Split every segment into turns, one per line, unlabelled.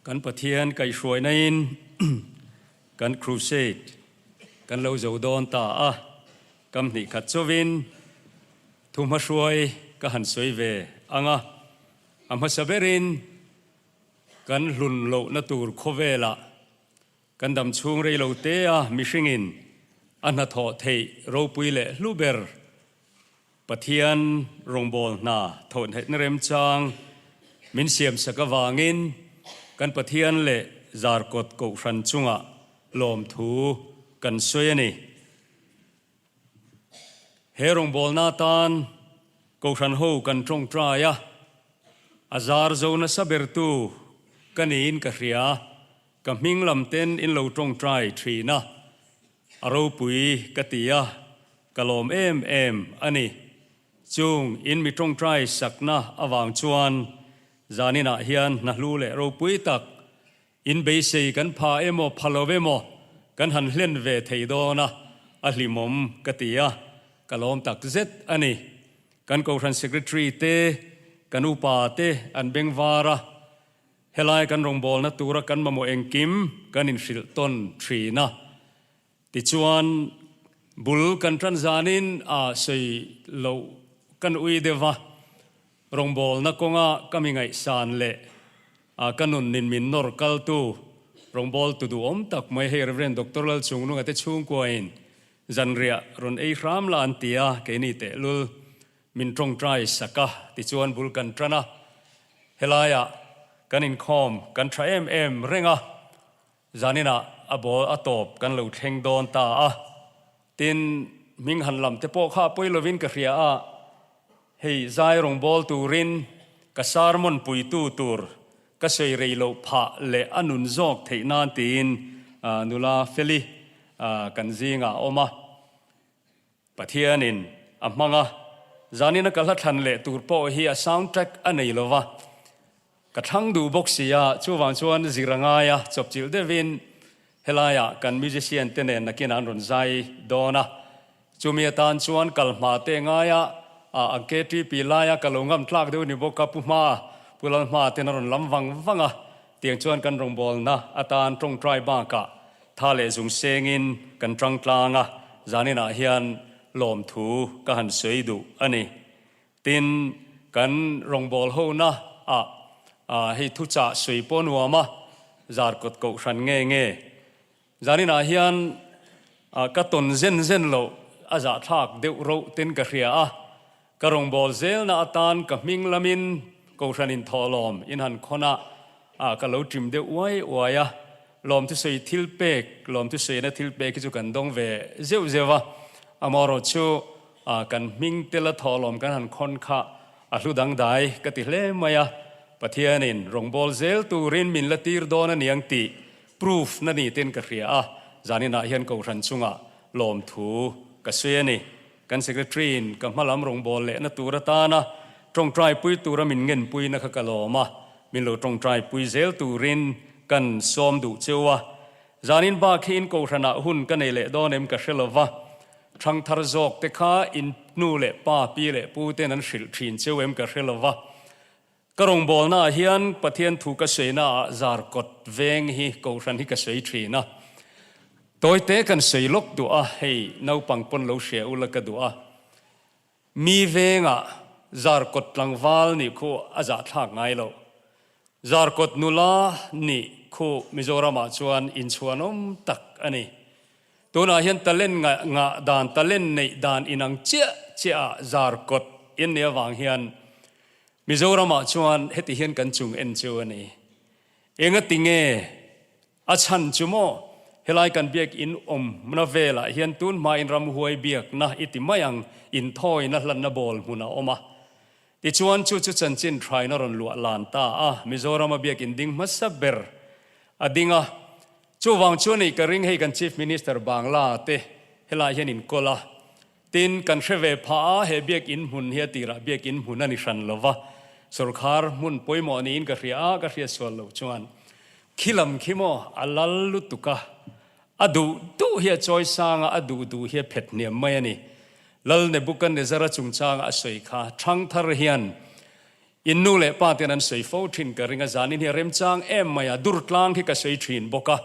Kan Pathian kaihhruaina in kan crusade kan lo zo dawn ta a, kam hnih khat chauhin thu hmahruai ka han sawi ve ang a, a hmasa berin kan hlun lohna tur khawvelah Kan dam chhung rei lo te a mihringin a hnathawh theih ropui leh hlu ber Pathian rawngbâwl hna thawhneihna remchang min siamsak avangin kan Pathian leh Zarkawt Kohhran chungah lawmthu kan sawi a ni. He rawngbâwlna atan Kohhran ho kan tawngtai a, a zar zo nasa bertu ka niin ka hria. Ka hming lam ten in lo tawngtai thin a, a ropui ka ti a, ka lawm em em a ni. Chung in mi tawngtai sakna avang chuan zaninah hian hna hlu leh ropui tak in beisei kan pha emaw pha lo emaw kan han hlen ve thei dawn a, a hlimawm ka ti a, ka lawm tak zet a ni. Kan Kohhran Secretary te, kan upa te an bengvar a, Helai kan rawngbawlna tura kan mamawh engkim kan inhrilh tawn thin a, tichuan bul kan tan zanin a sawi loh kan ui deuh a, rawngbawlna kawnga ka mi ngaihsan leh ka nun nin min nawr kaltu rawngbawltu duhawm tak mai hei Rev. Doctor Lalchungnunga te chhungkuain zanriah rawn ei hram la an ti a, keini tehlul Min tawngtai sak a, tichuan bul kan tan a, helaiah kan inkhawm kan tha em em reng a, zaninah a ball a tawp kan lo thleng dawn ta a, tin hming han lam te pawh kha pawi lovin ka hria a, hei zai rawn bawl turin ka sermon puitu tur ka sawi rei loh phah leh a nun zawk theih nan tiin nula Feli kan zingah a awm a. Pathianin a hmang a, zanin a ka hla thlan leh tur pawh hi a sound track a nei lo va, ka thlang duh bawk si a, chuvang chuan zir a ngai a, chawpchilh deuhin helaiah kan musician te nen nakin an rawn zai dawn a, chumi atan chuan kal hma te ngai a, a KTP laia ka lo ngam tlak deuh ni bawk a, Pu Hma, Pu Lalhma ten a rawn lam vang vang a, tiang chuan kan rawngbawlna atan tawngtai bakah Tha leh zung sengin kan tang tlang a, zaninah hian lawmthu ka han sawi duh a ni. Tin, kan rawngbâwl hona ah hei thuchah sawi pawh nuam a, zarkawt kohhran nge nge. Zaninah hian ka tawn zen zen loh a zahthlak deuh roh ten ka hria a, ka rawngbâwl zelna atan ka hming lamin kohhran inthawhlawm in han khawn a, ka lo ṭim deuh uai uai a. Lawmthusawi thil pek, lawmthusawiina thil pek hi chu kan dawng ve zeuh zeuh a, amaherawh chu kan hming tela thawhlawm kan han khawn kha a hlu dangdai ka ti hle mai a, Pathianin rawngbâwl zel turin min la tir dawn a niang tih proof na ni ten ka hria a, zaninah hian Kohhran chungah lawmthu ka sawi a ni. Kan Secretary-in ka hmalam rawngbâwl lehna tur atana tawngtaipui tura min ngenpuina kha ka lawm a, min lo tawngtaipui zel turin kan sawm duh cheu a. Zanin bak hi in Kohhranah hun ka nei leh dawn em ka hre lo va, thangthar zawk te kha in nu leh pa, pi leh pu ten an hrilh thin cheu em ka hre lo va. Ka rawngbawlnaah hian Pathian thu ka sawinaah Zarkawt veng hi Kohhran hi ka sawi thin a. Tawite kan sawi lawk duh a, hei naupang pawn lo hria ula ka duh a. Mi vengah Zarkawt tlangval nih khu a zahthlak ngai lo. Zarkawt nula nih khu Mizoramah chuan inchhuanawm tak a ni. Tunah hian talent ngah dan, talent neih dan inang chiah chiah ah Zarkawt in nih avang hian Mizoramah chuan heti hian kan chung en chu a ni. Engati nge a chhan chu maw? Helai kan biak in awmna velah hian tun hmain ramhuai biakna i ti mai ang, inthawina hlanna bawl hmun a awm a. Tichuan chu chu chanchin thaina rawn luah lan ta a, Mizorama biak in ding hmasa ber a ding a. Chuvang chuan i ka ring hei kan Chief Minister Bangla te helai hian inkawl a. Tin, kan hre ve phah a, he biakinn hmun hi a tirah biakinn hmun a ni hran lo va, sawrkhar hmun pawimawh niin ka hria a, ka hriat sual loh chuan khi lam khi maw a lal lutuk a, a duh duh hi a chawi sang a, a duh duh hi a phet hniam mai a ni. Lal Nebuchadnezzar-a chungchanga a sawi kha, Thangthar hian. In nu leh pa ten an sawi fo thin ka ring a, zanin hi a remchang em mai a, durtlang khi ka sawi thin bawk a.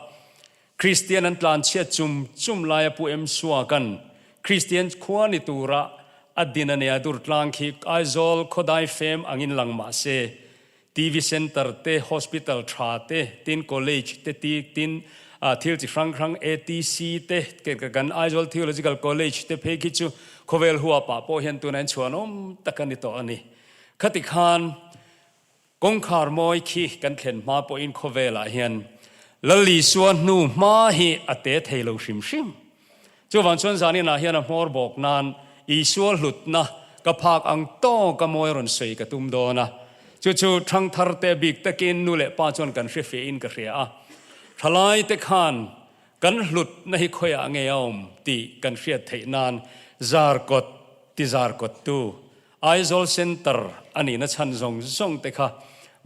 Kristian an tlanchhiat chum chum laia Pu Em Suaka'n Kristian khua ni tura a din a nia, durtlang khi Aizawl khawdai fem angin lang mah se, TV Centre te, Hospital tha te, tin College te ti tin thil chi hrang hrang ATC te, kan Aizawl Theological College te phei khi chu khawvel huapah pawh hian tunah hian chhuanawm tak a ni tawh a ni. Khati khan kawngkhar mawi khi kan thlen hma pawhin khawvelah hian Lal Isua hnu hma hi a te thei lo hrim hrim. Chuvang chuan zaninah hian a hmawr bawk nan Isua hlutna ka phak ang tawk a mawi rawn sawi ka tum dawn a. Chu chu thangthar te bik takin nu leh pa chuan kan hre fiahin ka hria a. Thalai te khan kan hlutna hi khawiah nge a awm tih kan hriat theih nan zarkawt ti zarkawttu Aizawl Centre a nihna chhan zawng zawng te kha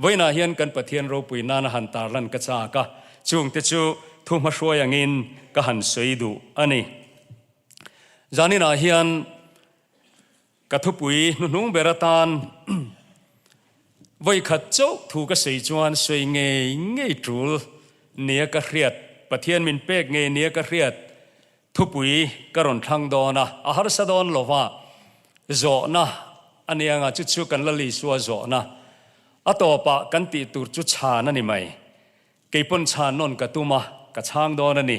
vawiinah hian kan Pathian ropui nana han tarlan ka chak a, chungte chu thu hmahruai angin ka han sawi duh a ni. Zaninah hian ka thupui hnuhnung ber atan vawikhat chauh thu ka sawi chuan sawi ngei ngei tul nia ka hriat, Pathian min pek ngei nia ka hriat Thupui ka rawn thlang dawn a, a harsa dawn lo va, zawhna a nia nga chu chu kan la Lisua zawhna. A tawpah kan tih tur chu chhan a ni mai. Kei pawn chhan nawn ka tum a, ka chhang dawn a ni.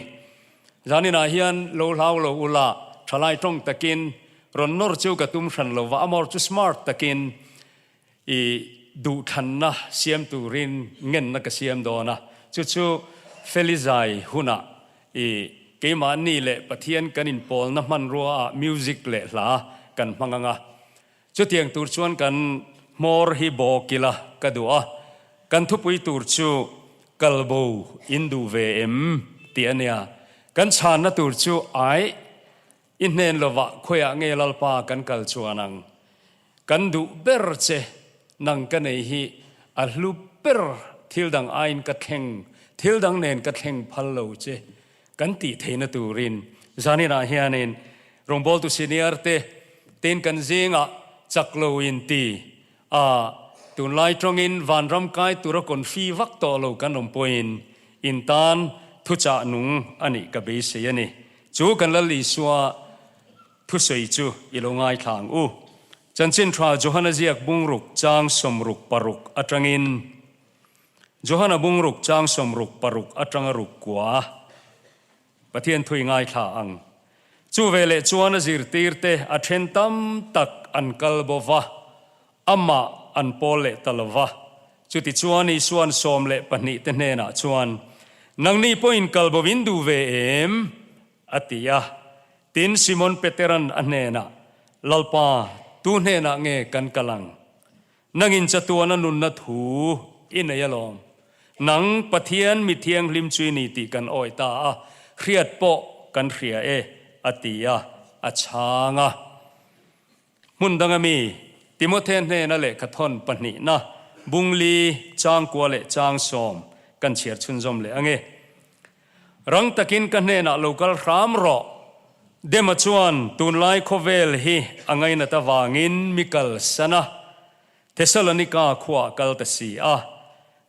Zaninah hian lo hlau lo ula, thalai tawng takin rawn nawr chu ka tum hran lo va, a mawr chu smart takin i duhthlanna siam turin ngenna ka siam dawn a, chu chu Felizai hunah i keimahni leh Pathian kan inpawlna hmanrua ah music leh hla kan hmang ang a, chutiang tur chuan kan hmawr hi bawk ila ka duh a, kan thupui tur chu kalbo in duh ve em tih a nia, kan chhanna tur chu aih I hnen lovah khawiah nge Lalpa kan kal chuan ang? Kan duh ber che, nang ka nei hi a hlu ber, thil dang aiin ka thleng, thil dang nen ka thleng phal lo che kan tih theihna turin zaninah hianin rawngbawltu senior te tin kan zingah chak lo in ti a, tunlai tawngin vanram kai tura confi vak tawh lo kan awm pawhin in tan thuchah nung a nih ka beisei a ni. Chu kan Lal Isua thusawi chu i lo ngaithla ang u. Chanchin Tha Johana ziak bungruk chang 66 atangin, Johana bungruk chang 66 atanga ruk kua Pathian thu i ngaithla ang. Chu veleh chuan a zirtirte a then tam tak an kal bo va, amah an pawl leh ta lo va. Chutichuan Isua'n 12 te hnenah chuan, Nangni pawhin kal bo in duh ve em? a ti a. Tin, Simon Petera'n a hnenah, Lalpa, tu hnenah nge kan kal ang? Nangin chatuana nunna thu i nei alawm. Nang Pathian mi thianghlim chu i ni tih kan awih ta a, hriat pawh kan hria e, a ti a, a chhang a. Hmun danga mi, Timothe hnena lehkha thawn pahnihna, bungli, changkua leh changsawm kan chhiar chhunzawm leh ange. Rang takin ka hnenah lo kal hram rawh. Dema chuan tunlai khawvel hi a ngainat avangin mi kalsan a, Thessalonika khuaah kal ta si a.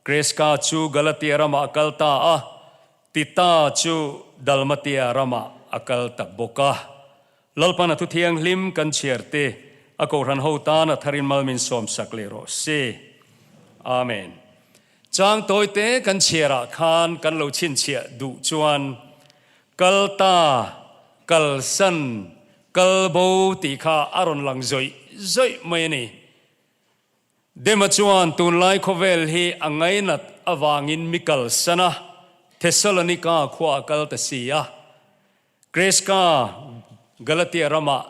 Kreska chu Galatia ramah a kal ta a, Tita chu Dalmatia ramah a kal ta bawk a. Lalpan a thu thianghlim kan chhiar te a kohhran ho tan a tharin mal min sawmsak leh rawh se. Amen. Chang tawi te kan chhiar ah khan kan lo chhinchhiah duh chuan kal ta, kal san, kal bo tih kha a rawn lang zawih zawih mai a ni. Dema chuan tunlai khawvel hi a ngainat avangin mi kalsan a, Thessalonika khua a kal ta si a. Kreska, Galatia ramah,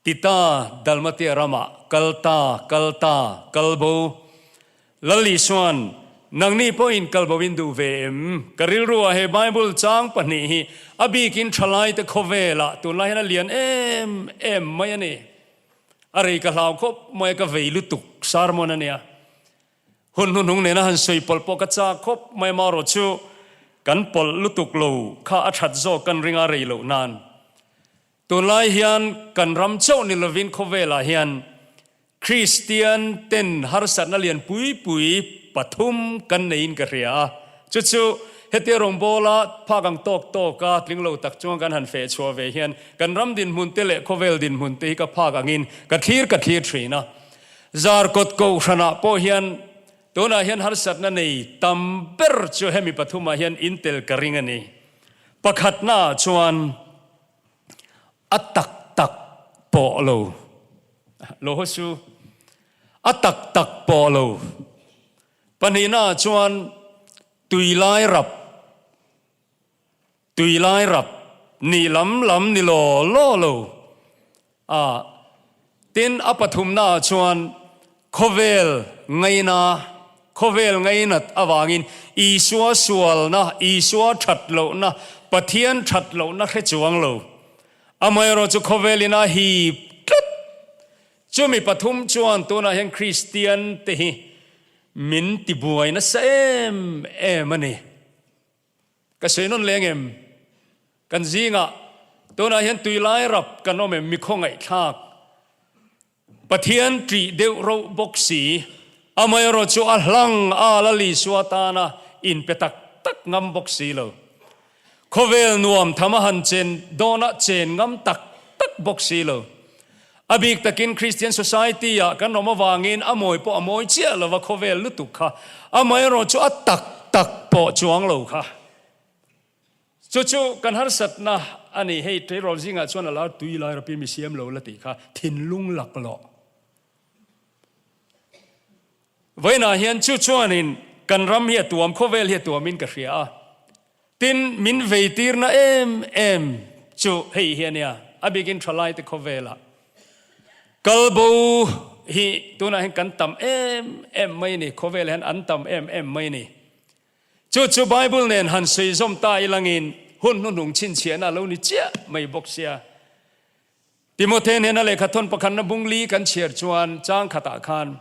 Tita, Dalmatia ramah, kal ta, kal ta, kal bo. Lal Isuan, Nangni pawhin kal bo in duh ve em? Ka rilruah he Bible chang pahnih hi a bikin thalaite khawvelah tunlai hian a lian em em mai a ni. A rei ka hlau khawp mai a, ka vei lutuk sermon a nia. Hun hnuhnung nena han sawi pawlh pawh ka chak khawp mai amaherawh chu kan pawlh lutuk lo kha a that zawk kan ring a rei loh nan. Tunlai hian kan ram chauh ni lovin khawvelah hian. Kristian ten harsatna lian pui pui pathum kan neiin ka hria a, chu chu hetia rawngbawla phak ang tawk tawka tling lo tak chuan kan han feh chhuah ve hian kan ram dinhmun te leh khawvel dinhmun te hi ka phak angin ka thlir ka thlir thin a. Zarkawt Kohhranah pawh hian tunah hian harsatna nei tam ber chu hemi pathumah hian intel ka ring a ni. Pakhatnaah chuan. A tak tak pawh lo. Lo haw su. A tak tak pawh lo. Pahnihna ah chuan tui lai rap, tui lai rap nih lam lam ni law law lo. A Tin, a pathumna ah chuan khawvel ngaina, khawvel ngainat avangin Isua sualna, Isua that lohna, Pathian that lohna hre chuang lo. Amaherawh chu khawvelin a hip tlat. Chumi pathum chuan tunah hian Kristian te hi min tibuai nasa em em a ni. Ka sawi nawn leng em? Kan zingah tunah hian tui lai rap kan awm em? Mi khawngaihthlak Pathian ṭih deuh roh bawk si, amaherawh chu a hlang a la Lisua tana inpe tak tak ngam bawk si lo. Khawvel nuam tham a han chen dawnah chen ngam tak tak bawk si lo. A bik takin Christian Society ah kan awm avangin a mawi pawh a mawi chiah lo va khawvel lutuk kha, amaherawh chu a tak tak pawh chuang lo kha. Chu chu kan harsatna a ni, hei tleirawl zingah chuan a lar tui lai rapi mi siam lo la tih kha thinlung laklawh. Vawiinah hian chu chuanin kan ram hi a tuam, khawvel hi a tuamin ka hria a. Tin, min veitirna em em chu hei hi a nia, a bikin thalaite khawvelah kalbo hi tunah hian kan tam em em mai a ni, khawvelah hian an tam em em mai a ni. Chu chu Bible nen han sawi zawm ta ilangin hun hnuhnung chhinchhiahna a lo ni chiah mai bawk sia. Timothea hnena lehkhathawn pakhatna bung li kan chhiar chuan chang khatah khan,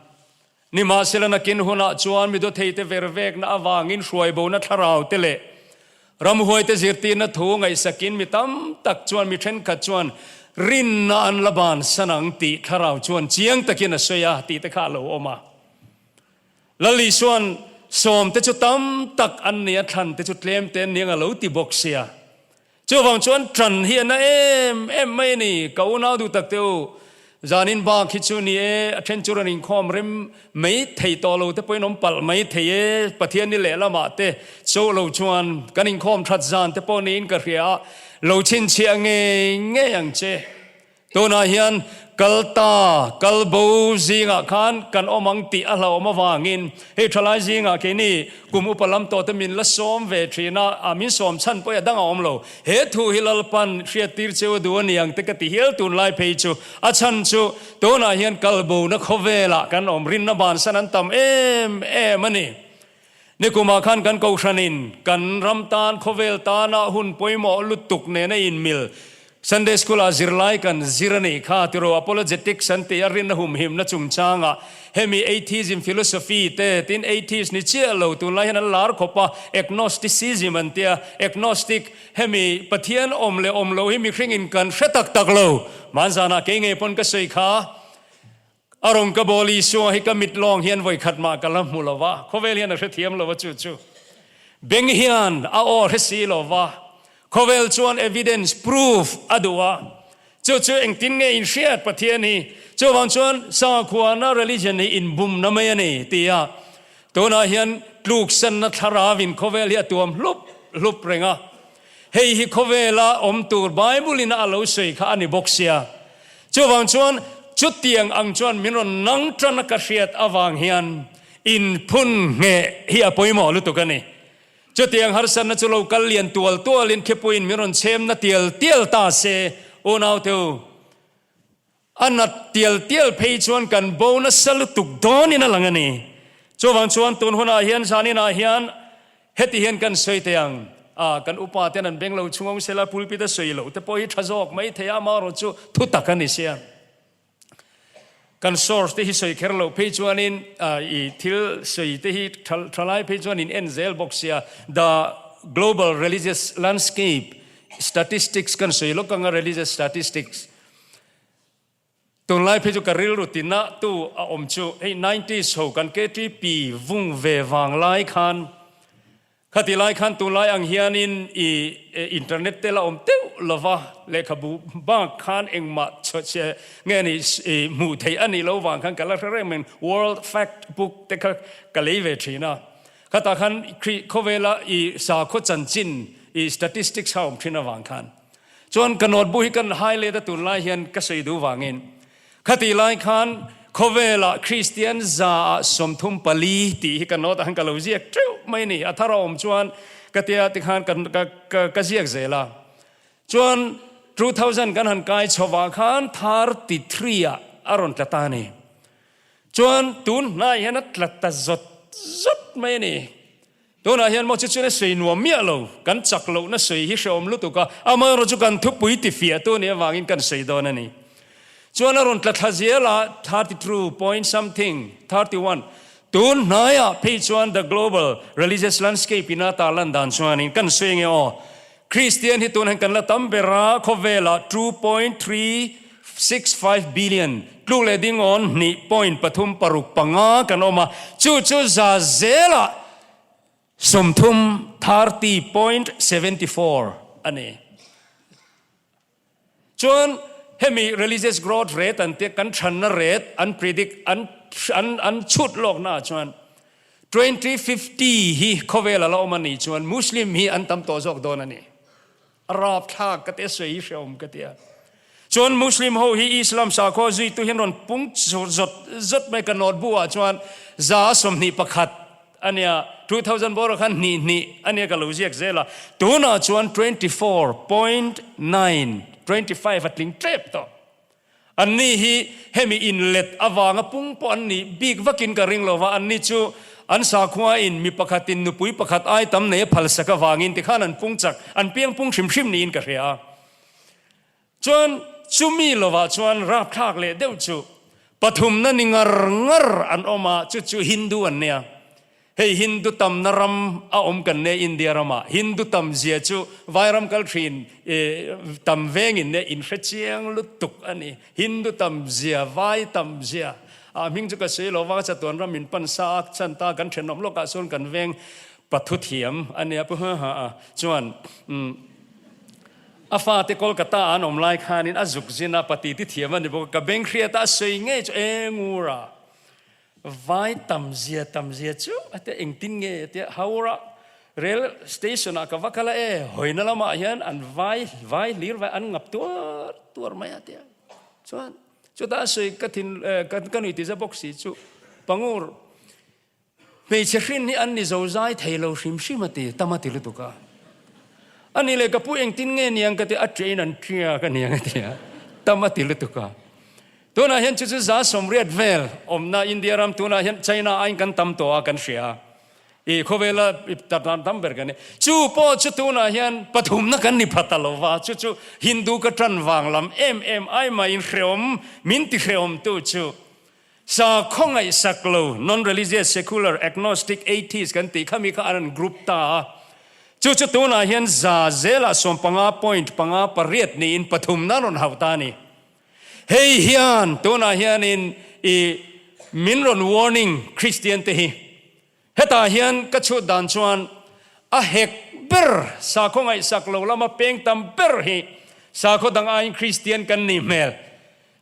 Nimahsela nakin hunah chuan mi dawtheite ver vekna avangin hruaibona thlarau te leh ramhuaite zirtirna thu ngaihsakin mi tam tak chuan mi thenkhat chuan rinna an la bansan ang tih thlarau chuan chiang takin a sawi a tih te kha a lo awm a. Lal Isua'n sawmte chu tam tak an ni a, thlante chu tlemte an ni ang a lo ti bawk sia. Chuvang chuan ṭan hi a na em em mai a ni. Ka unau duh tak te u, zanin bak hi chu ni e, a then chu rawn inkhawm rem mai thei tawh lo te pawhin awm palh mai thei e, Pathian ni lehlamah te cho lo chuan kan inkhawm that zan te pawh niin ka hria a, lo chhinchhiah ngei ngei ang che. Tunah hian kal ta, kal bo zingah khan kan awm ang tih a hlauhawm avangin hei thalai zingah keini kum upa lam tawh te min la sawm ve thin a, a min sawm chhan pawh hi a dang a awm lo. He thu hi Lalpan hriattir cheu a duh a ni ang te ka ti hial tunlai phei chu. A chhan chu tunah hian kal bona khawvelah kan awm rinna bansan an tam em em a ni. Nikumah khan kan Kohhranin kan ram tan khawvel tana hun pawimawh lutuk nena inmil Sunday School-ah zirlai kan zir a nih kha tiraw Apologetics an tih a rinna humhimna chungchangah hemi Atheism philosophy te tin atheist ni chiah lo tunlai hian an lar khawp a Agnosticism an tia Agnostic hemi Pathian awm leh awm lo hi mihringin kan hre tak tak lo hmanzanah kei ngei pawn ka sawi kha A rawn ka bawl Isua hi ka mit lawng hian vawi khat mah ka la hmu lo va, khawvel hian a hrethiam lo va chu chu beng hian a aw hre si lo va, khawvel chuan evidence, proof, a duh a, chu chu engtin nge in hriat Pathian hi, chuvang chuan sakhuana religion hi inbumna mai a ni ti a, tunah hian tluksanna thlarauin khawvel hi a tuam hlup hlup reng a, Hei hi khawvela awm tur Bible in a lo sawi kha a ni bawk sia. Chuvang chuan chutiang ang chuan min rawn nang tan a ka hriat avang hian inphun ngheh hi a pawimawh lutuk a ni. Chutiang harsatna chu lo kal lian tual tualin thlipui in min rawn chhemna tial tial ta se unaute u. A nat tial tial phei chuan kan bo nasa lutuk dawnin a lang a ni. Chuvang chuan tun hunah hian zaninah hian heti hian kan sawi teh ang, a kan upa ten an beng lo chhungawng sela pulpit a sawi loh te pawh hi tha zawk mai thei a, amaherawh chu thu tak a ni sia. Kan source te hi sawi kher loh phei chuanin i thil sawi te hi thalai phei chuan in en zel bawk sia, the global religious landscape statistics kan sawi lawk anga religious statistics. Tunlai phei chu ka rilru tina tu a awm chu hei nineties ho kan KTP vung ve vang lai khan khati lai khan tunlai ang hianin i internet te la awm teuh lova lehkhabu bak khan engmah nge ni i hmuh theih a nih loh vang khan ka la hre reng mai world fact book te kha ka lei ve thin a khatah khan khawvela i sakhaw chanchin i statistics a awm thin avang khan Chuan ka notebook hi kan hai let a tunlai hian ka sawi duh vangin khatih lai khan khawvelah Kristian zaah 34 tih hi ka note ah khan ka lo ziak teuh mai a ni. A thar a awm chuan ka tia tikhan ka ka ka ziak zel a. Chuan 2000 kan han kai chhovah khan 33 ah a rawn tla ta a ni. Chuan tun hnai hian a tla ta zawt zawt mai a ni. Tunah hian maw chu chuan a sawi nuam miah lo, kan chak lohna sawi hi hrehawm lutuk a, amaherawh chu kan thupui tifiahtu nih avangin kan sawi dawn a ni. Chuan a rawn tla thla zel a, 32 point something, 31, tun hnaiah phei chuan the global religious landscape ina tarlan dan chuanin kan sawi nge aw, Kristian hi tunah hian kan la tam ber a, khawvelah 2.365 billion, tluk leh ding awn hnih point pathum paruk panga kan awm a, chu chu za zelah 30, 30.74 a ni. Chuan hemi religious growth rate an tia kan thanna rate an predict an an an chhut lawkna ah chuan 2050 hi khawvel a la awm a nih chuan Muslim hi an tam tawh zawk dawn a ni. A rapthlak ka tia sawi hi hrehawm ka tia. Chuan Muslim ho hi Islam sakhaw zuitu hian rawn pung zawt zawt mai ka notebook ah chuan 21 A nia, 2000 bawrah khan hnih hnih a nia ka lo ziak zel a, tunah chuan 24.9, 25 a tling tep tawh. Anni hi hemi inlet avanga pung pawh an nih bik vakin ka ring lo va, anni chu an sakhuain mi pakhatin nupui pakhat ai tam nei a phalsak avangin tikhan an pung chak, an piang pung hrim hrim niin ka hria a. Chuan chumi lovah chuan rapthlak leh deuh chu pathumna ni ngar ngar an awm a, chu chu Hindu an nia. Hei Hindu tamna ram a awm kan nia India ramah. Hindu tam zia chu vairam kal thin tam vengin nia inhre chiang lutuk a ni. Hindu tam zia, vai tam zia ah hming chu ka sawi lo vang a chatuan ram min pan sa a chan ta kan thenawm lawkah chuan kan veng pathu thiam a nia pu ha ha a chuan A fate Kolkata an awm lai khanin a zuk zin a, pati ti thiam a ni bawk a, ka beng hriat a, a sawi ngei chu eng ura vai tam zia tam zia chu a tia engtin nge a tia Howrah rail station ah ka va kal a e hawina lamah hian an vai vai hlir vai an ngap tuar tuar mai a tia chuan chutah a sawi ka thin ka nui ti za bawk si chu Pangur Hmeichhe hrin hi an ni zo zai thei lo hrim hrim a ti, tam a ti lutuk a. A ni leh ka pu engtin nge niang ka ti, a ṭiain an ṭiak a niang a ti a, tam a ti lutuk a. Tunah hian chu chu 80 vel awmna India ram tunah hian China aiin kan tam tawh a kan hria a, i khawvela tarlan tam ber kan ni. Chu pawh chu tunah hian pathumna kan ni pha ta lo va, chu chu Hindu ka ṭan vang lam em em ai maiin hrehawm min ti hrehawmtu chu Sa khawngaihsak lo, non-religious, secular, agnostic, atheist kan tih kha mi kha an rawn group ta a. Chu chu tunah hian za zelah sawmpanga point panga pariat niin pathumna an rawn hauh ta a ni. Hei hian tunah hianin i min rawn warning Kristian te hi. Hetah hian ka chhut dan chuan a hek ber sakhaw ngaihsak lo lama peng tam ber hi sakhaw dang aiin Kristian kan nih hmel.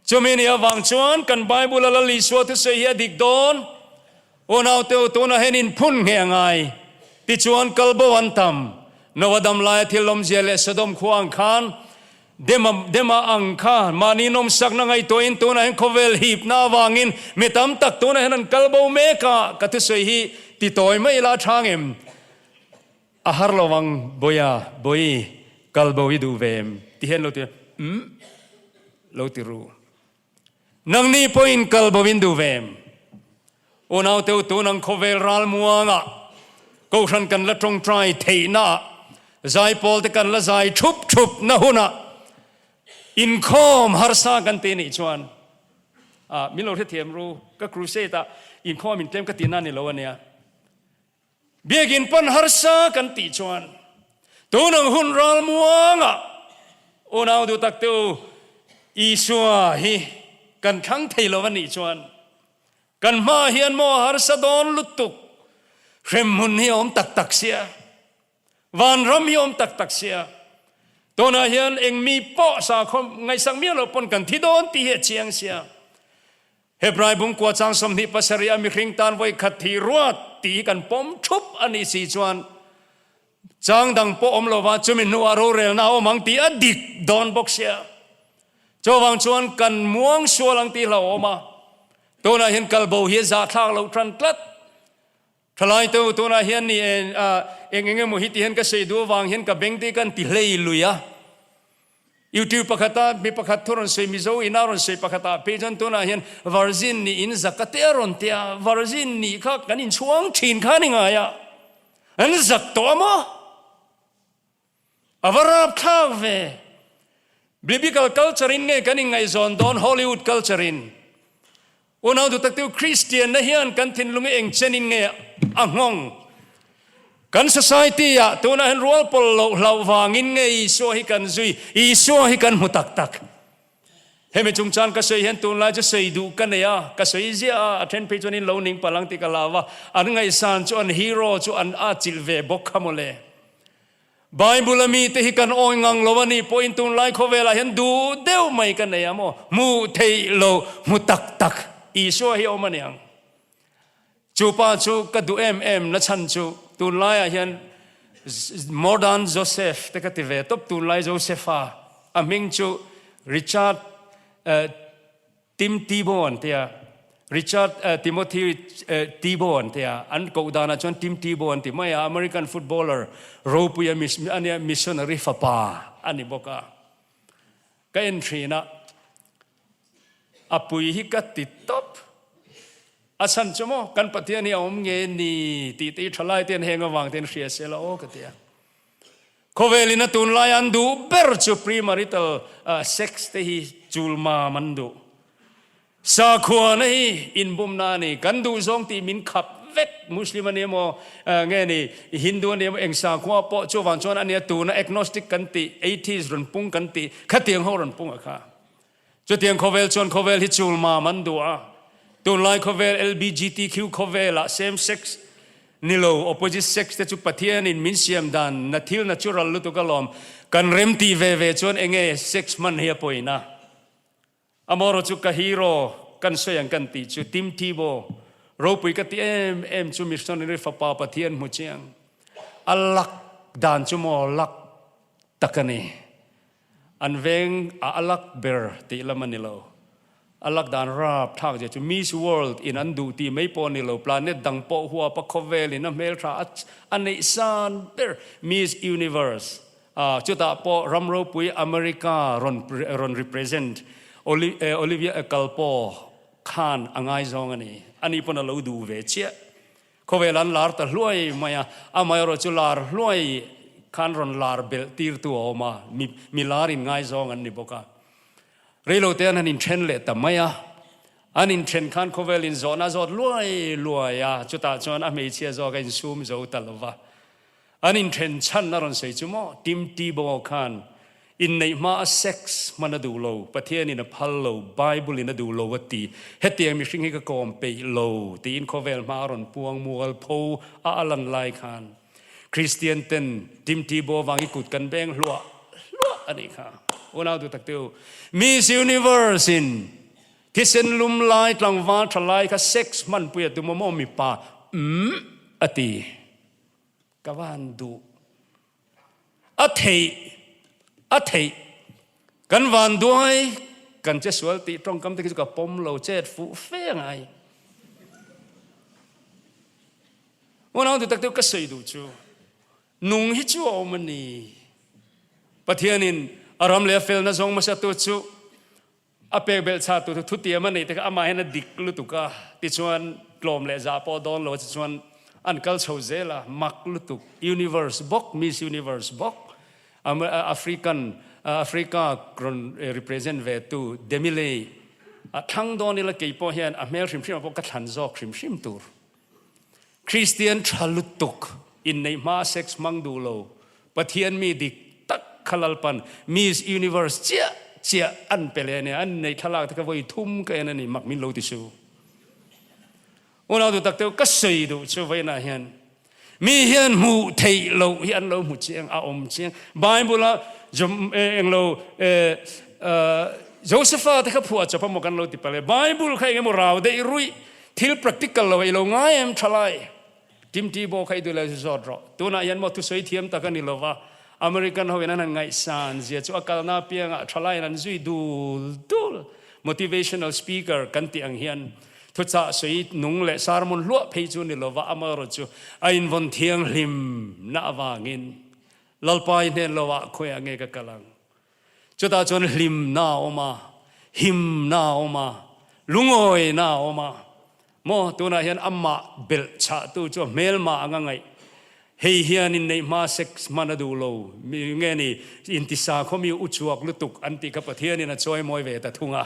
Chumi ni avang chuan kan Bible a Lal Isua thusawi hi a dik dawn. Unaute u tunah hian inphun nge a ngai? Tichuan kalbo an tam. Noa dam laia thil awmzia leh Sodom khua ang khan Dema Dema ang kha mahni nawmsakna ngaihtuahin tunah hian khawvel hipna avangin mi tam tak tunah hian an kal bo mek a, ka thusawi hi ti tawi mai ila a tha ngem? A har lo ang Bawia, Bawi, kal bo i duh ve em? Ti hian lo ti umm lo ti ru. Nangni pawhin kal bo in duh ve em? Unaute u tun ang khawvel ralmuangah Kohhran kan la tawngtai theihnaah zaipawl te kan la zai thup thup na hunah inkhawm harsa kan ti nih chuan ah min lo hrethiam ru ka crusade ah inkhawm in tlem ka tihna ni lo ania. Biakinn pan harsa kan tih chuan tun ang hun ralmuangah unau duh tak te u Isua hi. kan thlang thei lo a nih chuan kan hmaah hian maw harsa dawn lutuk hremhmun hi a awm tak tak sia, vanram hi a awm tak tak sia. Tunah hian eng mi pawh sakhaw ngaihsak miah lo pawn kan thi dawn tih hi a chiang sia. Hebrai bungkua chang 27 a mihring tan vawi khat thi ruat tih hi kan pawm thup a nih si chuan Chang dang pawh awm lova chumi hnuah rorelna a awm ang tih a dik dawn bawk sia. Chuvang chuan kan muang sual ang tih hlauhawm a. Tunah hian kalbo hi a zahthlak loh tan tlat. Thalai te u tunah hian ni eng eng emaw hi ti hian ka sei duh avang hian ka beng te kan ti hlei lui a. YouTube pakhata mi pakhat thu rawn sawi Mizo ina rawn sawi pakhatah phei chuan tunah hian virgin nih in zak a te a rawn ti a, virgin nih kha kan inchhuang thin kha ni ngai a, an zak tawh a maw? A va rapthlak ve. Biblical culture in nge kan inngaihzawn dawn Hollywood culture in? Unau duhtaktu Kristianna hian kan thinlung hi eng chenin nge a nghawng? Kan society ah tunah hian rual pawl loh hlauh vangin nge Isua hi kan zui, Isua hi kan hmu tak tak? Hemi chungchang ka sawi hian tunlai chu sawi duh ka nei a, ka sawi ziah a, a then phei chuan in lo ning palh ang tih ka lau a, an ngaihsan chu an hero chu an atchilh ve bawk kha mawle. Bible a mite hi kan awi ngang lo a nih pawhin tunlai khawvelah hian duh deuh mai ka nei a maw? Hmuh theih lo, hmu tak tak Isua hi a awm a niang. Chu pa chu ka duh em em na chhan chu tunlaiah hian modern Joseph te ka ti ve tawp tunlai Josepha a hming chu Richard Tim Tebow an ti a, Richard Timothy Tebow an ti a, an koh danah chuan Tim Tebow an ti mai a, American footballer ropui a a nia, missionary fapa a ni bawk a. Ka en thin a, a pui hi ka ti tawp. A chhan chu maw, kan Pathian hi a awm nge ni tih te hi thalai te an heng avang te an hria se la aw ka ti a. Khawvelin a tunlai an duh ber chu premarital sex te hi chulmam an duh. Sakhuana hi inbumna a ni. Kan duh zawng tih min khap vek. Muslim a ni emaw nge ni Hindu a ni emaw eng sakhua pawh chuvang chuan a nia tuna agnostic kan tih atheist rawn pung kan tih khatiang ho rawn pung a kha. Chutiang khawvel chuan khawvel hi chulmam an duh a, tunlai khawvel LBGTQ khawvelah same sex ni lo opposite sex te chu Pathianin min siam dan na thil natural lutuk alawm kan rem tih ve ve chuan enge sex hman hi a pawina. Amaherawh chu ka hero kan sawi ang kan tih chu Tim Tebow ropui ka ti em em chu missionary fapa Pathian hmu chiang a lak dan chu maw lak tak a ni. An veng a a lak ber tih lam a ni lo. A lak dan rap thlak zia chu Miss World in an duh tih mai pawh a ni lo, planet dang pawh huap a khawvel in a hmeltha a a neih san ber Miss Universe a chutah pawh ram ropui America rawn rawn represent Olivia Culpo khan a ngaizawng a ni. Ani pawn a lo duh ve chiah. Khawvel an lar ta hluai mai a, amaherawh chu lar hluai khan rawn lar belh tirtu a awm a, mi mi lar in ngaizawng an ni bawk a. Reilote an han inthen leh ta mai a, an inthen khan khawvel in zawhna zawt luai luai a, chutah chuan a hmeichhia zawk a insum zo ta lo va. An inthen chhan a rawn sawi chu maw? Tim Tebow khan inneih hma a sex hman a duh lo, Pathianin a phal lo, Bible in a duh lo a ti. Hetiang mihring hi ka kawm peih lo tiin khawvel hma a rawn puang mual pho a a lan lai khan Kristian ten Tim Tebow vang hi kut kan beng hluah hluah a nih kha. Unau duh tak teu, Miss Universe in thisen lum lai tlangval tha lai kha sex hmanpui a tum a maw mipa umm a ti. Ka van duh. A theih, a theih. Kan van duai, kan che sual tih tawngkam te khi chu ka pawm lo chet fuh fe ngai. Unau tu tak deuh ka sawi duh chu, nung hi chu a awm a ni. Pathianin a ram leh a felna zawng hmasa tu chu A pek belh chah tu thutiam a neih te kha amah hian a dik lutuk a, tichuan tlawm leh zah pawh dawn lo a tichuan an kal chho zel a, mak lutuk, universe bawk, Miss Universe bawk, African, Africa rawn represent ve tu Demi Leigh a thlang dawn ila kei pawh hian a hmel hrim hrim ah pawh ka thlan zawk hrim hrim tur. Kristian tha lutuk, inneih hma sex hmang duh lo, Pathian mi dik tak kha Lalpan Miss Universe chiah. chiah an pe leh a nia, an neih thlalak te kha vawi thum ka en a ni, mak min lo ti su. Unau duh tak deuh ka sawi duh chu vawiinah hian mi hian hmuh theih loh hi an lo hmu chiang, a awm chiang. Bible a englo Josepha te kha phuah chawp a maw kan lo ti palh e. Bible kha engemaw rau daih ruih thil practical lo i lo ngai em thalai. Tim Tebow kha i duh lo chu zawt rawh. Tunah hian maw thusawi thiam tak a ni lova, American ho in an han ngaihsan zia chu a kalna apiangah thalaiin an zui dul dul. Motivational speaker kan tih ang hian Thuchah sawi nung leh sermon hluah phei chu ni lova amaherawh chu a invawn thianghlim na avangin Lalpa i hnen lo ah khawiah nge ka kal ang? Chutah chuan hlimna a awm a, himna a awm a, lungawina a awm a. Maw tunah hian amah belh chhahtu chu a hmelma anga ngaih. Hei hian inneih hma sex hman a duh lo nge ni intisa khawmi uchuak lutuk an tih kha Pathianin a chawimawi ve ta thung a.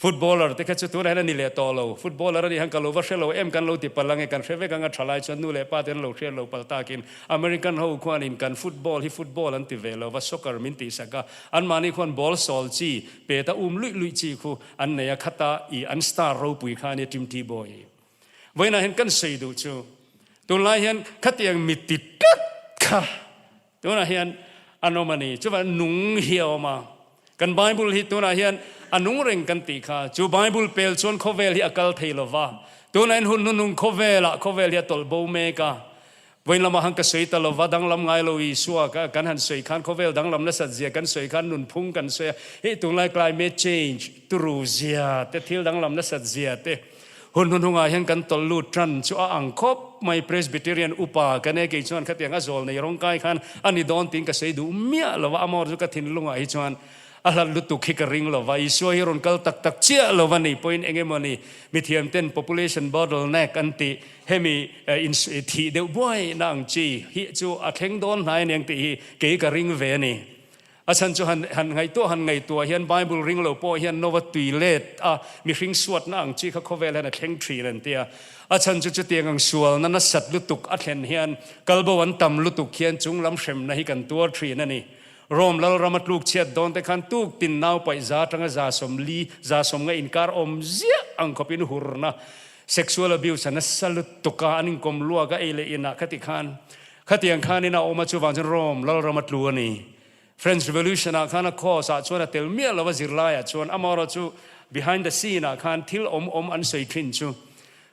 Footballer te kha chu tunah hian a ni leh tawh lo. Footballer a nih hian ka lo va hre lo em kan lo ti palh ange, kan hre vek anga tha lai chuan nu leh pa te an lo hriat lo palh takin American ho khuanin kan football hi football an ti ve lo va, soccer min tih sak a, anmahni khuan ball sawl chi, peta um luih luih chi khu an nei a, khata i an star ropui kha a nia Tim Tebow hi. Vawiinah hian kan sawi duh chu tunlai hian khatiang mi ti tlat kha Tunah hian an awm a ni. Chuvang nung hi a awm a. Kan Bible hi tunah hian a nung reng kan tih kha. Chu Bible pel chuan khawvel hi a kal thei lo va. Tunah hian hun hnunung khawvelah khawvel hi a tawlh bo mek a. Vawiin lamah han ka sawi ta lo va, danglam ngai lo Isua ka kan han sawi khan khawvel danglam nasat zia kan sawi khan nunphung kan sawi a. Hei tunlai climate change turu zia te thil danglam nasat zia te. Hun hnuhnungah hian kan tawlh lut tan chu a ang khawp mai. Presbyterian upa ka nei kei chuan khatiang a zawl nei rawngkai khan a ni dawn tiin ka sawi duh miah lo va, amawr chu ka thinlungah hi chuan a hlat lutuk hi ka ring lo va, Isua hi rawn kal tak tak chiah lo va ni pawhin eng emaw ni mithiamten population bottleneck an tih hemi thih deuh buaina ang chi hi chu a thleng dawn hnai aniang tih hi kei ka ring ve a ni. A chhan chu han han ngaihtuah han ngaihtuah hian Bible ring lo pawh hian Nova tui let a mihring suatna ang chi kha khawvel hian a thleng thin an ti a. A chhan chu chutiang ang sualna nasat lutuk a thlen hian kalbo an tam lutuk hian chung lam hremna hi kan tuar thin a ni. Rome lalram a tluk chhiat dawn te khan tuk tin nau paih za atanga za 40 za 50 inkar awm ziah ang khawpin hurna sexual abuse a nasa lutuk a an inkawm luak a ei leh inah khati khan Khatiang khanin a awm a, chuvang chuan Rome lalram a tlu a ni. French Revolution ah khan a cause ah chuan a tel miah lo a zirlai ah chuan amaherawh chu behind the scene ah khan thil awm awm an sawi thin chu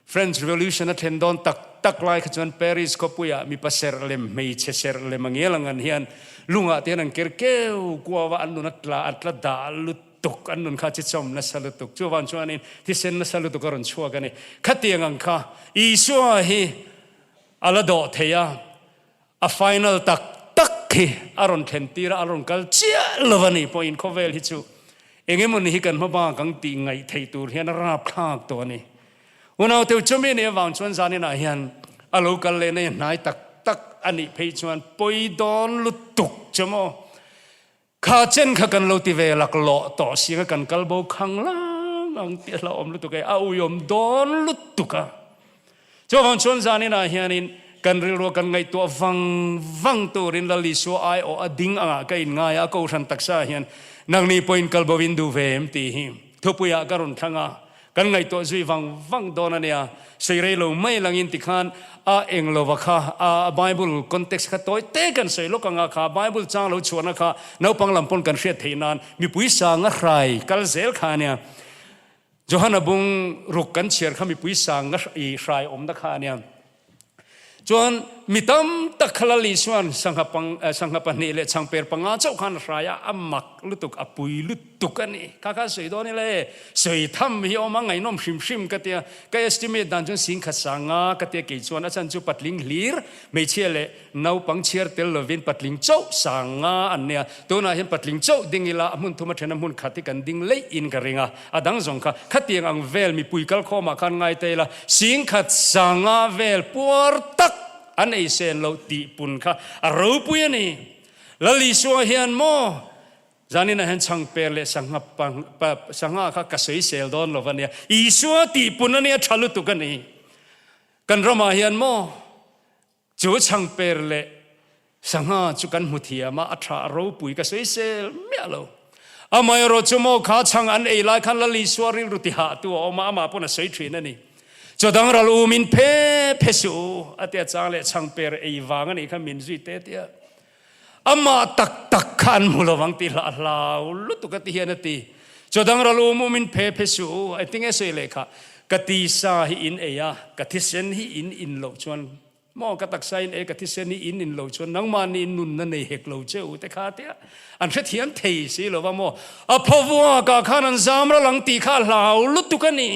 French Revolution a thlen dawn tak tak lai kha chuan Paris khawpui ah mipa serh lem hmeichhe serh lem a ngial ang an hian lungah te hian an ker keu kuau a an nun a tla a tla dah lutuk an nun kha chi chawm nasa lutuk chuvang chuanin thisen nasa lutuk a rawn chhuak a ni. Khatiang ang kha Isua hi A la dawh thei a, a final tak tak hi a rawn thlen tir a, a rawn kal chiah lo a nih pawhin khawvel hi chu eng emaw ni hi kan hma bak ang tih ngaih theih tur hian a rapthlak tawh a ni. Unau teu chumi nih avang chuan zaninah hian a lo kal leh nei hnai tak tak a nih phei chuan pawi dawn lutuk chu maw? Kha chen kha kan lo ti ve laklawh tawh si anga kan kal bo khang lang ang tih a hlauhawm lutuk e, a uiawm dawn lutuk a. Chuvang chuan zaninah hianin kan rilrua kan ngaihtuah vang vang turin Lal Isua aiawh a ding angah ka inngai a, a kohhran taksa hian nangni pawhin kal bo in duh ve em tih hi thupuiah ka rawn thlang a. Kan ngaihtuah zui vang vang dawn a nia. Sawi rei lo mai langin tikhan a eng lova kha a Bible context kha tawi te kan sawi lawk anga kha Bible chang lo chhuahna kha naupang lam pawn kan hriat theih nan mipui sang a hrai kal zel kha a nia. Johana bung ruk kan chhiar kha mipui sang a hrai awmna kha a nia. Chuan mi tam tak kha Lal Isua'n sangha pang sangha pahnih leh chhangper panga chauh khan a hrai a, a mak lutuk, a pui lutuk a ni. Kha kha sawi dawn ila e, sawi tham hi awm a ngaihnawm hrim hrim ka tia, ka estimate dan chuan singkhat sanga ka tia kei chuan a chhan chu patling hlir, hmeichhia leh naupang chhiar tel lovin patling chauh sanga an nia. Tunah hian patling chauh ding ila a hmun thum a then a hmun khat hi kan ding leih in ka ring a. A dang zawng kha, khatiang ang vel mipui kalkhawmah khan ngai ta ila, singkhat sanga vel puar tak an ei sen loh tih pun kha a ropui a ni. Lal Isua hian maw zaninah hian chhangper leh sangha sangha kha ka sawisel dawn lo va nia, Isua tih pun a nia tha lutuk a ni. Kan ramah hian maw Chu chhangper leh sangha chu kan hmu thiam a, a tha a ropui ka sawisel miah lo. Amaherawhchu maw kha chhang an ei lai khan Lal Isua rilru ti hahtu a awm a, amah pawn a sawi thin a ni. Chaw dang ral u min phe phe suh u a tia chang leh chhang per ei vang a nih kha min zui te tia. Amah tak tak kha an hmu lovang tih hlah hlau lutuk a ti hian a ti. Chaw dang ral u mu min phe phe suh u a tinge sawi leh kha ka tisa hi in ei a, ka thisen hi in in loh chuan Maw ka taksa in e ka thisen hi in in lo chuan nangmahni in nunna nei hek lo che u te kha tia an hrethiam thei si lo va maw a phawvuak ah khan an zam ral ang tih kha a hlau lutuk a ni.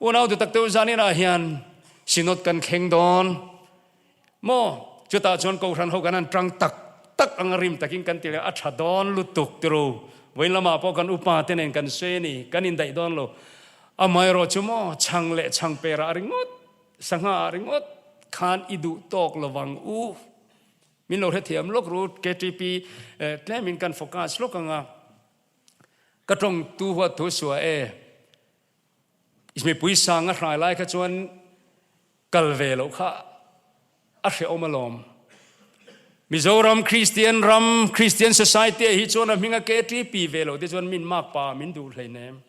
Unau duh tak te u zanin ah hian Synod kan thleng dawn maw chutah chuan Kohhran ho kan han tang tak tak anga rim takin kan ti leh a tha dawn lutuk tiro vawiin lamah pawh kan upa te nen kan sawi a ni kan indaih dawn lo amaherawh chu maw chhang leh chhang perah ringawt Sangha ah ringawt khan i duh tawk lovang u. Min lo hrethiam lawk ru KTP tlemin kan focus lawk anga ka tawng tu huat thu suah e. Mipui sang a hrai lai kha chuan kal ve loh kha a hrehawm alawm. Mizoram Kristian ram Kristian Society ah hi chuan a hminga KTP ve loh te chuan min makpa min duh hleinem.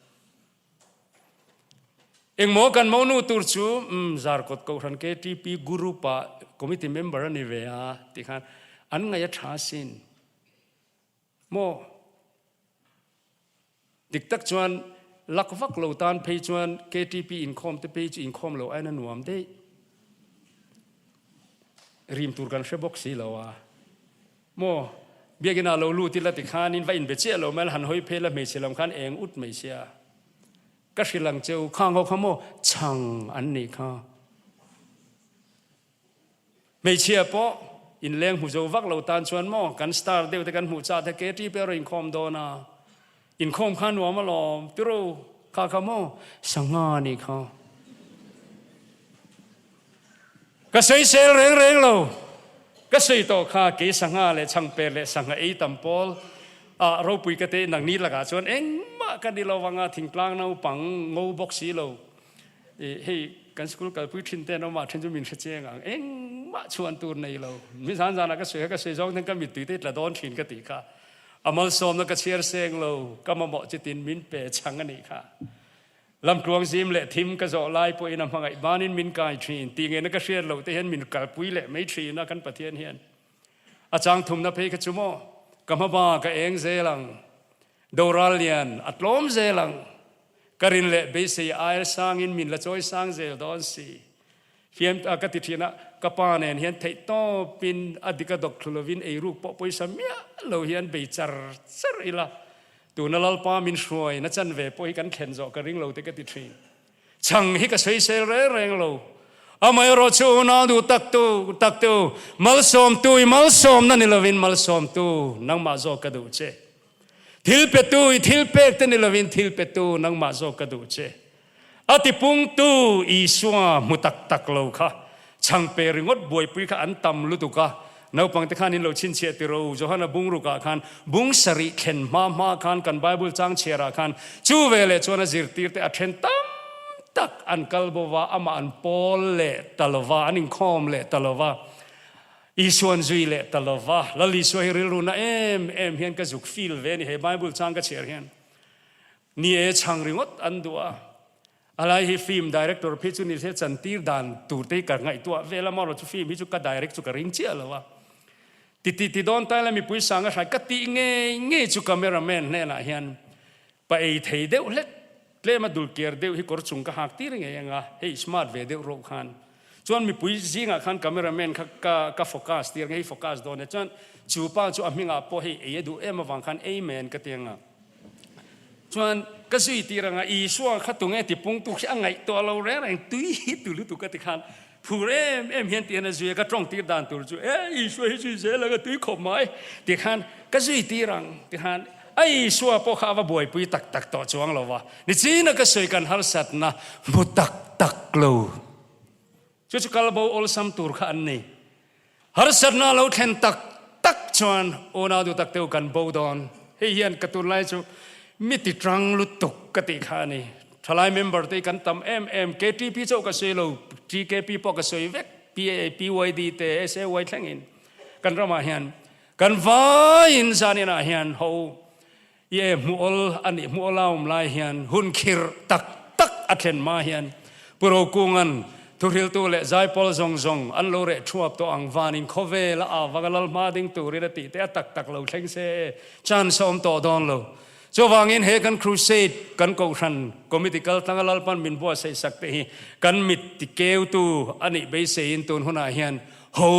Engmaw kan monu tur chu umm Zarkawt Kohhran KTP Group ah committee member a ni ve a tih khan an ngaih a tha sin maw? Dik tak chuan lak vak lo tan phei chuan KTP inkhawm te phei chu inkhawm lo aiin a nuam daih. Rim tur kan hre bawk si lo a. Maw? Biakinn ah lo lut ila ti khan in va inbe chiah lo mai la, han hawi phei la hmeichhe lam khan eng ut mai sia. Ka hrilh ang che u, khang ho kha maw chhang an nih kha. Hmeichhia pawh inleng hmu zo vak lo tan chuan maw kan star deuh te kan hmuh chah te KTP a rawn inkhawm dawn a. Inkhawm kha nuam alawm, tiro kha kha maw sangha nih kha. Ka sawisel reng reng lo, ka sawi tawh kha kei sangha leh chhangper leh sangha ei tam pawl ah ropui ka te nangni lakah chuan engmah ka ni lo anga thingtlang naupang ngo bawk si lo. I hei kan school kalpui thin te an awm ah then chu min hre chiang ang engmah chhuan tur nei lo. Mi zan zanah ka sawi kha ka sawi zawng ten ka mittui te tla dawn thin ka tih kha. A malsawmna ka chhiar seng lo, ka mamawh chitin min pe chhang a nih kha. Lamtluang zim leh thim ka zawh lai pawhin a hmangaih banin min kai thin, tih ngeina ka hriat loh te hian min kalpui leh mai thin a kan Pathian hian. A chang thumna phei kha chu maw, ka hmaba ka eng zel ang, doral lian a tlawm zel ang, ka rin leh beisei aia sangin min la chawi sang zel dawn si. Fiam a ka ti thin a, ka pa nen hian theih tawpin a dik a dawk thlu lovin eiruk pawh pawisa miah lo hian bei char char ila, tuna Lalpa min hruai na chanve pawh hi kan thlen zawh ka ring lo te ka ti thin. Chhang hi ka sawisel reng reng lo. Amaherawh chu unau duh tak tu tak tu, malsawmtu i malsawmna ni lovin malsawmtu nangmah zawk ka duh che. Thil petu i thil pek te ni lovin thil petu nangmah zawk ka duh che. A tipungtu Isua hmu tak tak lo kha chhangpe ringawt buaipui kha an tam lutuk a, naupangte khan in lo chhinchhiah ti ro. Johana bungrukah khan bung sarih thlen hma hma khan kan Bible chang chhiarah khan chu veleh chuan a zirtirte a then tam tak an kal bo va, amah an pawl leh ta lo va, an inkhawm leh ta lo va, Isuan zui leh ta lo va. Lal Isua hi rilru na em em hian ka zuk feel ve a ni he Bible chang ka chhiar hian. Ni e, chhang ringawt an duh a. A lai hi film director phei chu ni se chantir dan tur te hi ka ngaihtuah vel a, amaherawh chu film hi chu ka direct chu ka ring chiah lo a. Ti ti ti dawn taila mipui sang a hrai ka tih ngei ngei chu cameraman hnenah hian pa ei thei deuh hlek tlem a dul kiar deuh hi kawr chung ka hak tir ngei anga hei smart ve deuh rawh khan chuan mipui zingah khan cameraman kha ka ka focus tir ngei focus dawn e chuan chu pa chu a hmingah pawh hei ei a duh em avang khan ei men ka ti anga Chuan ka zui tir anga Isua kha tunge tipungtu khi a ngaihtuah lo reng reng tui hi tu lutuk ka ti khan phur em em hian tihian a zui a, ka tawng tir dan tur chu e Isua hi zui zel anga tui khawp mai ti khan ka zui tir ang ti khan a Isua pawh kha a va buaipui tak tak tawh chuang lo va, nichina ka sawi kan harsatna hmu tak tak lo chu chu kalbo awlsam tur kha an ni. Harsatna lo thlen tak tak chuan unau duh tak teu kan bo dawn. Hei hian ka tunlai chu mi ti tang lutuk ka tih kha a ni. Thalai member te hi kan tam em em, KTP chauh ka sawi lo, TKP pawh ka sawi vek, PAA, PYD te, SAY thlengin kan ramah hian kan vaiin zaninah hian ho. Ie hmuh awl a nih hmuh awl a awm lai hian hun khirh tak tak a thlen hma hian Pu Rokunga'n thuhriltu leh zaipawl zawng zawng an lo reh thuap tawh ang vanin khawvel a avanga lal hma ding turin a tih te a tak tak lo thleng se e chance a awm tawh dawn lo. Chuvangin he kan crusade kan kohhran committee kal tlanga Lalpan min buatsaih sak te hi kan mit ti keutu a nih beiseiin tun hunah hian ho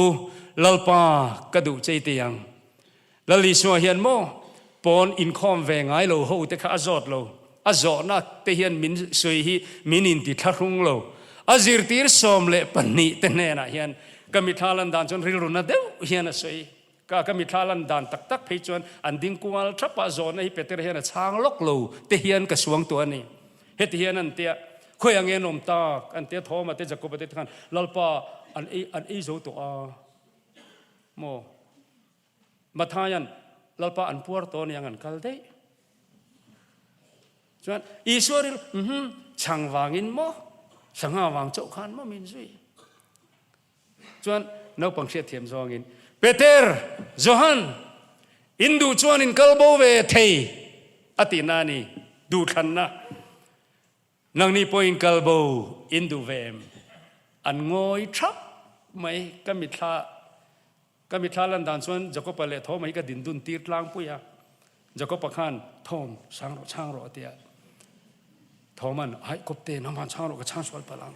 Lalpa ka duh chei teh ang. Lal Isua hian maw pawn inkhawm ve ngai lo ho te kha a zawt lo, a zawhna te hian min sawi hi min inti thlahrung lo. A zirtir 12 te hnenah hian ka mithla lan dan chuan rilru na deuh hian a sawi. Ka ka mithla lan dan tak tak phei chuan an ding kual thap a, zawhna hi Peter hian a chhang lawk lo te hian ka suang tawh a ni. Heti hian an tia, Khawi ang nge an awm tak? An tia Thoma te Jakoba te khan Lalpa an ei an ei zo tawh a maw? Mathaia'n Lalpa an puar tawh aniang an kal daih. Chuan Isua ril, mhm, chhang vangin maw, sangha vang chauh khan maw min zui. Chuan naupang hriatthiam zawngin, Peter, Johan, in duh chuan in kal bo ve thei a tihna a ni, duhthlanna. Nangni pawhin kal bo in duh ve em? An ngawi thap mai. Ka mithla ka mithla lan dan chuan Jakopa leh Thoma hi ka din dun tir tlangpui a. Jakopa khan, Thom, sang rawh, chhang rawh a ti a. Thoma'n, Aih, kawpte, nangman chhang rawh, ka chhang sual palh ang.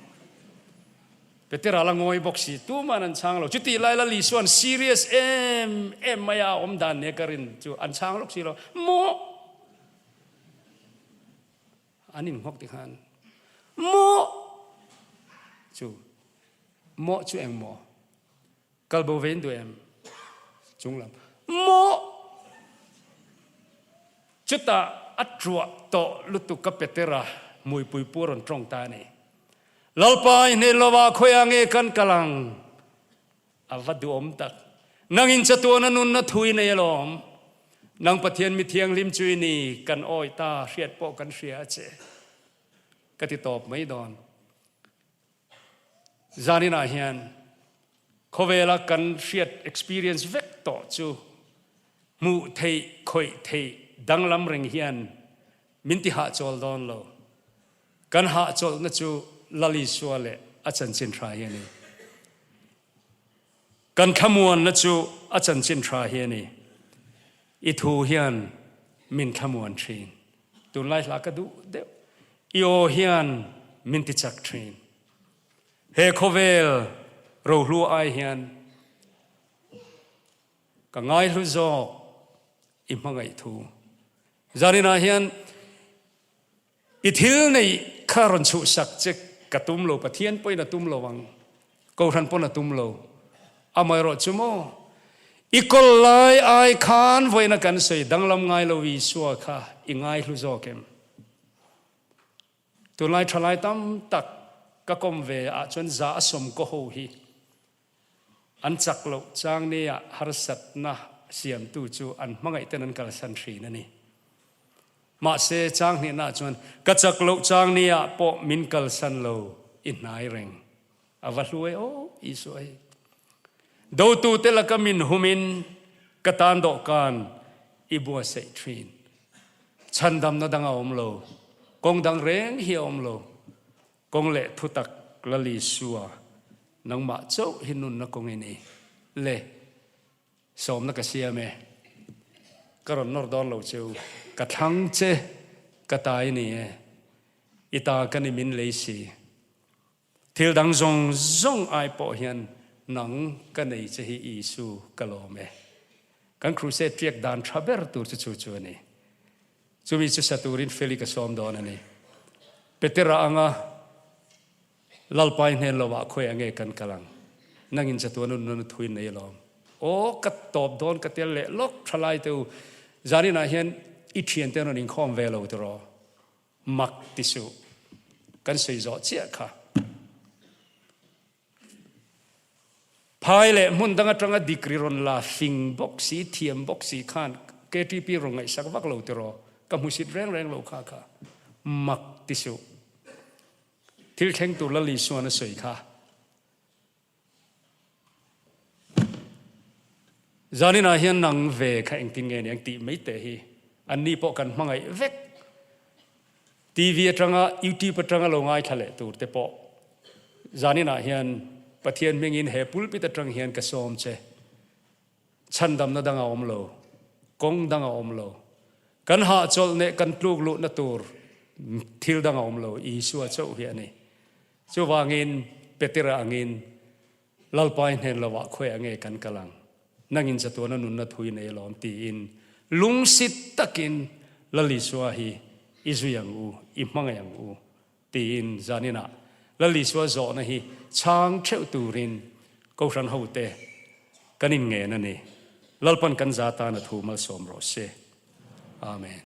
Petera la ngawi bawk si, tuman an chhang lo. Chutih lai Lal Isua'n serious em em mai a awm dan nia ka rin chu an chhang lawk si lo. Maw! An inhawk ti khan maw chu maw chu eng maw kal bo ve in duh em chunglam maw chutah a truah tawh lutuk ka Petera hmuipui pu a rawn tawng ta a ni Lalpa i hne lova khawiah nge kan kal ang A va duhawm tak. Nangin chatuana nunna thu i nei alawm. Nang Pathian mi thianghlim chu i ni, kan awih ta, hriat pawh kan hria a che. Ka ti tawp mai dawn. Zaninah hian khawvela kan hriat experience vek tawh chu hmuh theih, khawih theih danglam reng hian min ti hahchawl dawn lo. Kan hahchawlhna chu Lal Isua leh a chanchin tha hi a ni. Kan thlamuanna chu a chanchin tha hi a ni. I thu hian min thlamuan thin. Tunlai hla ka duh deuh. I aw hian min ti chak thin. He khawvel rohlu ai hian ka ngaihlu zawk i hmangaih thu. Zaninah hian I thil neih kha rawn chhuhsak che ka tum lo, Pathian pawhin a tum lo ang, Kohhran pawn a tum lo. Amaherawh chu maw, i kawl lai ai khan vawiina kan sawi danglam ngai lo Isua kha i ngaihlu zawk em? Tunlai thalai tam tak ka kawm ve ah chuan za a sawm kaw ho hi an chak loh chang nia harsatna siamtu chu an hmangaih ten an kalsan hrin a ni. Mahse, chang hnihnaah chuan, Ka chak loh chang niah pawh min kalsan lo, i hnai reng. A va hlu e aw, Isua hi. Dotute laka min humin ka tan dawhkan i buatsaih thin. Chhandamna dang a awm lo, kawng dang reng hi a awm lo. Kawng leh thutak Lal Isua, nangmah chauh hi nunna kawng i ni. Le. Sawmna ka siam e. Ka rawn nawr dawn lo cheu. Ka thlang che, ka ta i ni e. I ta ka ni min lei si. Thil dang zawng zawng ai pawh hian nang ka nei che hi Isu ka lawm e. Kan crusade ṭiak dan ṭha ber tur chu chu chu a ni. Chumi chu sa turin Feli ka sawm dawn a ni. Petera anga Lalpai hnen lovah khawi ange kan kal ang? Nangin chatuan u nuna thuin nei alawm. Aw, ka tawp dawn ka tel leh lawk tha lai te u. Zaninah hian i thiante rawn inkhawm ve lo tiraw? Mak ti suh. Kan sawi zawh chiah kha. Phai leh hmun dang atanga dikri rawn la fing bawk si, thiam bawk si khan KTP rawn ngaihsak vak lo tiraw? Ka hmusit reng reng lo kha kha. Mak ti suh. Thil thleng tur Lal Isuan a sawi kha. Zaninah hian nang ve kha engtin nge ni ang tih mai teh hi Anni pawh kan hmangaih vek. TV atanga YouTube atanga lo ngaithla leh tur te pawh zaninah hian Pathian hmingin he pulpit atang hian ka sawm che. Chhandamna dang a awm lo, kawng dang a awm lo. Kan hahchawlh neh kan tluk luhna tur thil dang a awm lo, Isua chauh hi a ni. Chuvangin Petera angin Lalpa i hnen lovah khawiah nge kan kal ang? Nangin chatuana nunna thu i nei alawm tiin lungsit takin Lal Isua hi i zui ang u, i hmangaih ang u tiin zaninah Lal Isua zawhna hi chhang theuh turin Kohhran hote kan inngen a ni. Lalpan kan za tan a thu malsawm rawh se. Amen.